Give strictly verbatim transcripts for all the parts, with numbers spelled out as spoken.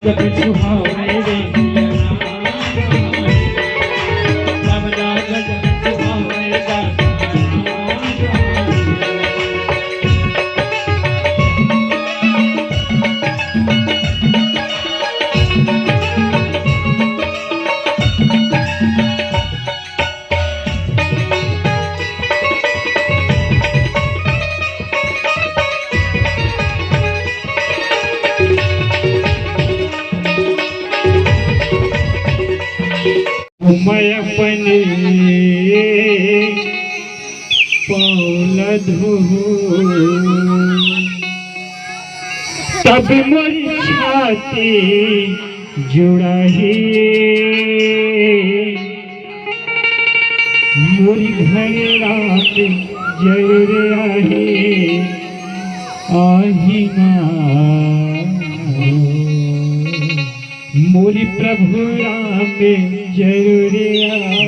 सुहावे रे, तब लागत सुहावे रे। मैं अपने पौलधू तब मोर छाती जुड़ाही। मोर घर राम जरूर आहे, आही ना। मोर प्रभु राम जरूर आहे।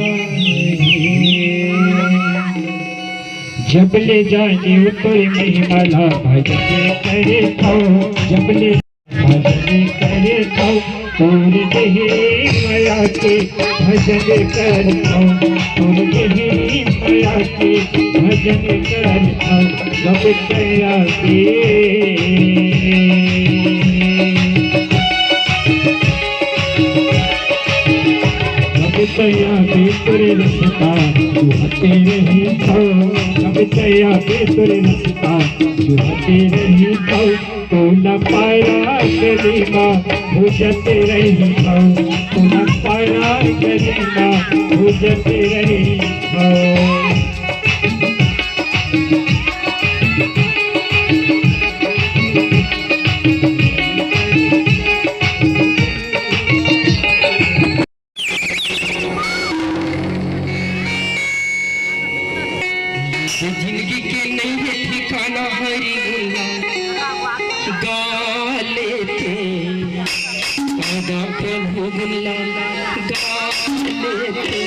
जब ले जाने तोर महिमा ला भजन करे थव, जब ले भजन करे थव, तोर देहे मया के भजन करे थव, तोर देहे मया के भजन करे थव, गब तया के। गब तया के तोर रस्ता, तू हते रही थव, गब तया के तोर रस्ता, तू हते रही थव। तोला पाया करीमा हो जते रही हूँ, तोला पाया करीमा हो जते रही हूँ। जिंदगी के नई हे ठिकाना हरी गुल्ला गाले पे, दादा प्रभु गुल्ला गाले पे।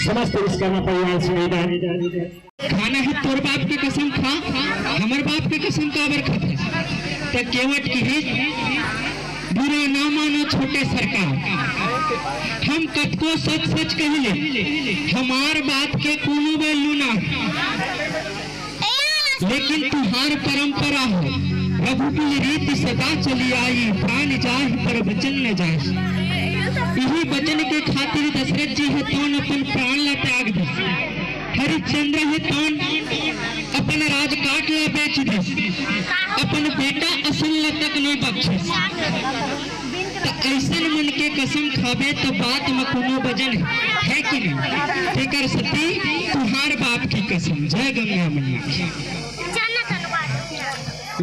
समस्त विश्वकर्मा परिवार से निवेदन। खाना हे तोर बाप के कसम खा, हमर बाप के कसम काबर खाथे? त केवट किहिस, बुरा ना मानो छोटे सरकार, हम कतको सच सच कहिले, हमार बात के कोनो value ना हे। लेकिन तुहार परंपरा हो, रघुबीर रीत सदा चली आई, प्राण जाहि पर वचन न जाहि। इही वचन के खातिर दशरथ जी हे तोन अपन प्राण ला त्याग दिस। हरिश्चंद्र हे तोन अपन राजकाट ला बेच दिस, अपन बेटा असन ला तक नहीं बख्शिस। त अइसन मन के कसम खाबे त बात म कोनो वजन हे कि नहीं? तेकर सेती तुहार बाप की कसम। जय गंगा मैया की।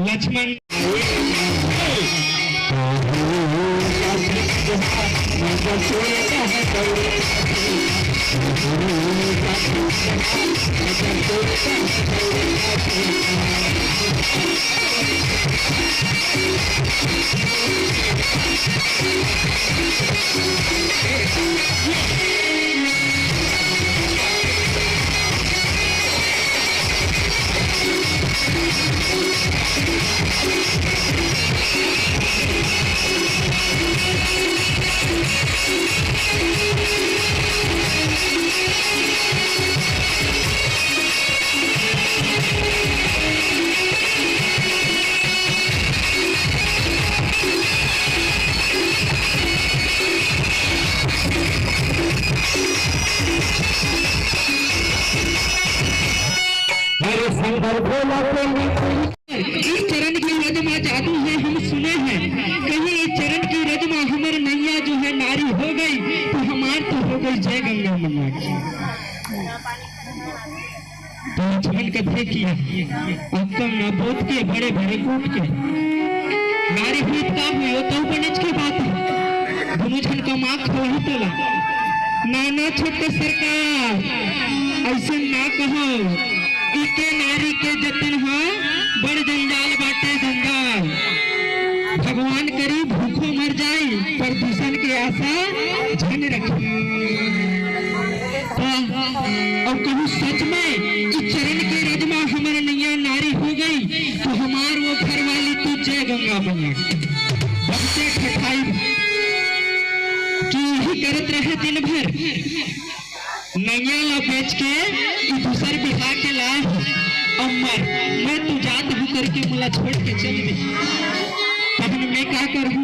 लक्ष्मण हरे शंकर भोला प्रेम। इस चरण की रज मा जादू है हम सुने हैं, कहीं इस चरण की रज मा हमर नैया जो है नारी हो गई तो हमार तो हो गई। जय गंगा मैया की। तो लक्ष्मण कथे कि अक्कल ना बोध के बड़े बड़े कूट के नारी हुई का हुई, तो बनेच के बात है। दोनों झन कमा खाही तोला। ना ना छोटे सरकार, अइसे ना कहो। इके नारी के जतन ह बड़ जंजाल बाटे जंजाल। भगवान करी भूखो मर जाए, पर दूसर के आशा झन रखे। त अउ कहूँ सच में ई चरण के रज म हमर नैया नारी हो गई, त हमार वो घरवाली तू जय गंगा मैया। बहुते ठठाई कि यही करत रहे दिन भर। नैया ला बेच के ई दूसर बिहा के लाए हो। अम्मर, मैं तो जात हूँ करके मोला छोड़ के चल दे। तहन मैं का करहूँ?